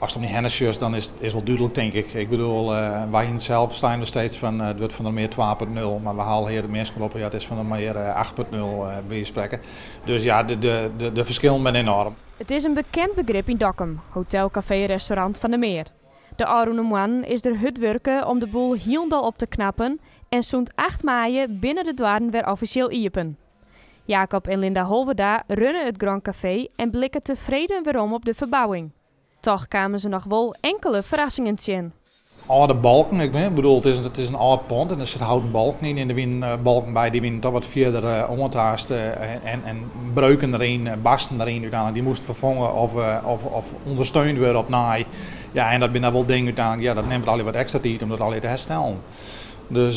Ast om dy hinne sjochst, dan is it wol dúdlik, tink ik. Ik bedoel, wy hiene sels stean noch steeds fan it wurdt Van der Meer 2.0, mar we hale hjir de minsken op, ja, it is Van der Meer 8.0 by wy sprekken. Dus ja, de ferskillen binne enoarm. It is in bekend begrip yn Dokkum, hotel, kafee, restaurant Van der Meer. De ôfrûne moannen is der hurd wurke om de boel hielendal op te knappen en sûnt 8 maaie binne de doarren wer offisjeel iepen. Jacob en Linda Holwerda runne it Grand Café en blikke tefreden werom op de ferbouwing. Toch kamen se noch wol inkelde ferrassingen tsjin. Âlde balken, ik bedoel, it is in âld pân en der sitte houten balken yn en der wiene balken by dy wiene dochs wat fierder oantaast en breuken deryn, barsten deryn úteinlik. Dy moasten ferfongen of ûndersteund wurde opnij. Ja, en dat binne wol dingen úteinlik, ja, dat nimt allegear wat ekstra tiid om dat allegear te herstellen. Dus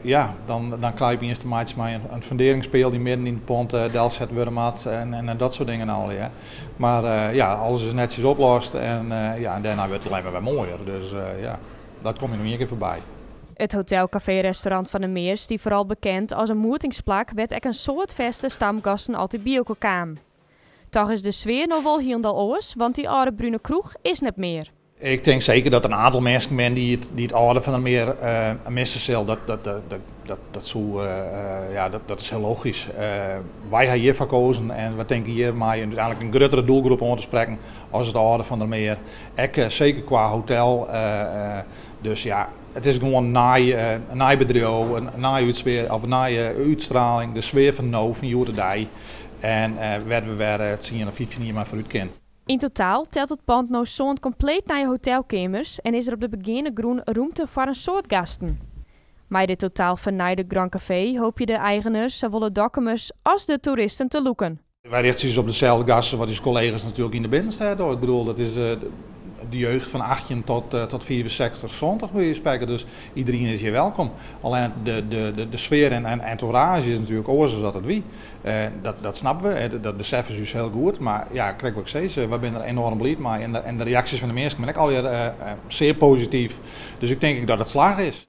ja, dan krije je earst te meitsjen mei in fundearringspeal dy't midden yn it pân delset wurde moat en dat soarte dingen allegear. Mar ja, alles is netsjes oplost en ja, en dêrnei wurdt it allinnich mar wer moaier. Dus ja, dat komt je noch ien kear foarby. It hotel, kafee, restaurant Van der Meer stie foaral bekend as in moetingsplak wêr't ek in soad fêste stamgasten altyd by elkoar kamen. Dochs is de sfear no wol hielendal oars, want dy âlde brune kroech is net mear. Ik tink seker dat der in oantal minsken binne dy't it âlde Van der Meer misse sil. Dat soe, ja, dat is hiel logysk. Wy hawwe hjirfoar keazen en we tinke hjirmei úteinlik in gruttere doelgroep oan te sprekken as it âlde Van der Meer. Ek seker kwa hotel. Dus ja, it is gewoan in nij bedriuw, in nije útsfear, of in nije útstrieling, de sfear fan no, fan hjoed-de-dei. En wêr't we wer 10 of 15 jier mei foarút kinne. Yn totaal telt it pân no sân kompleet nije hotelkeamers en is der op de begeane grûn romte foar in soad gasten. Mei dit totaal fernijde Grand Café hoopje de eigeners, sawol de Dokkumers as de toeristen te lûken. Wy rjochtsje ús op deselde gasten wat ús kollega's natuerlik yn de binnenstêd. Ik bedoel, dat is de jeugd fan 18 tot 65, 70 by spreken. Dus iedereen is hjir wolkom. Allinnich de sfear en entourage is natuerlik oars as dat it wie. Dat snappe we, dat beseffe se ús hiel goed. Mar ja, krekt wat ik sis, wy binne der enoarm bliid mei. En de reaksjes fan de minsken binne ek allegear sear posityf. Dus ik tink dat it slagge is.